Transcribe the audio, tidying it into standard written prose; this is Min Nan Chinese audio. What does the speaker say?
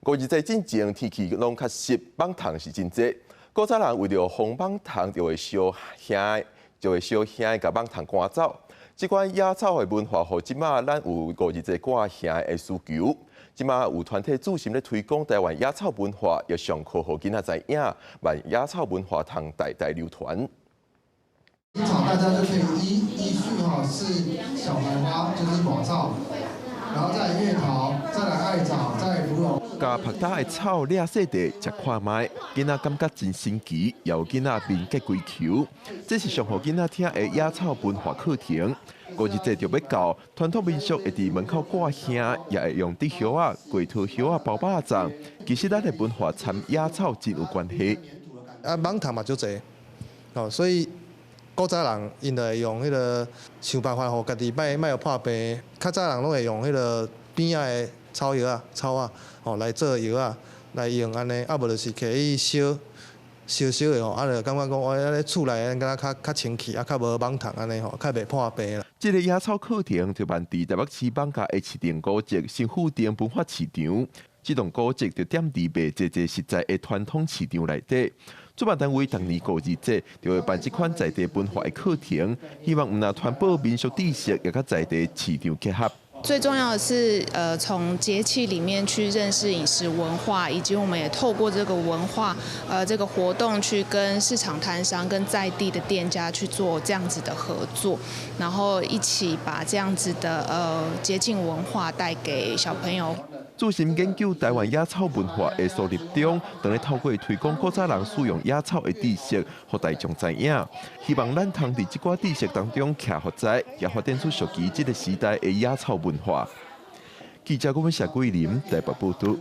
五二節進前天氣攏較濕，蠓蟲是真濟。古早人為著防蠓蟲，就會燒香，就會燒香共蠓蟲趕走。這款野草的文化，予這馬咱有五二節掛香的需求。這馬有團體注心咧推廣台灣野草文化，也上課予囡仔知影，萬野草文化通代代流傳。草大家就可以依依序哈，是小白花，就是寡草，然後再來月桃，再來艾草，再來芙蓉。共曝焦的草掠細塊，食看覓，囡仔感覺真神奇，也有囡仔面結規球。這是上予囡仔聽的野草文化課程。五二節就欲到，傳統民俗會佇門口掛香，也會用竹葉仔、桂桃葉仔包肉粽。其實咱的文化參野草真有關係。啊，蠓蟲嘛足濟，哦，所以古早人𪜶就會用彼個想辦法，予家己莫莫予破病。較早人攏會用彼個邊仔的草藥仔、草仔，吼來做藥仔來用按呢，啊無就是摕去燒燒燒的吼，啊就感覺講，哦，按呢厝內敢若較較清氣，啊較無蠓蟲按呢吼，較袂破病啦。這個野草課程就辦佇台北市艋舺的市定古蹟新富町文化市場，這棟古蹟就踮佇賣濟濟實在的傳統市場內底。主辦單位逐年五二節就會辦這款在地文化的課程，希望毋但傳播民俗知識，也佮在地市場結合。最重要的是，從節氣裡面去認識飲食文化，以及我們也透過這個文化，這個活動去跟市場攤商、跟在地的店家去做這樣子的合作，然後一起把這樣子的節慶文化帶給小朋友。注心研究台灣野草文化的蘇立中，當咧透過推廣古早人使用野草的知識，予大眾知影。希望咱通佇這寡知識當中徛予知，也發展出屬於這個時代的野草文化。記者郭文霞桂林台北報道。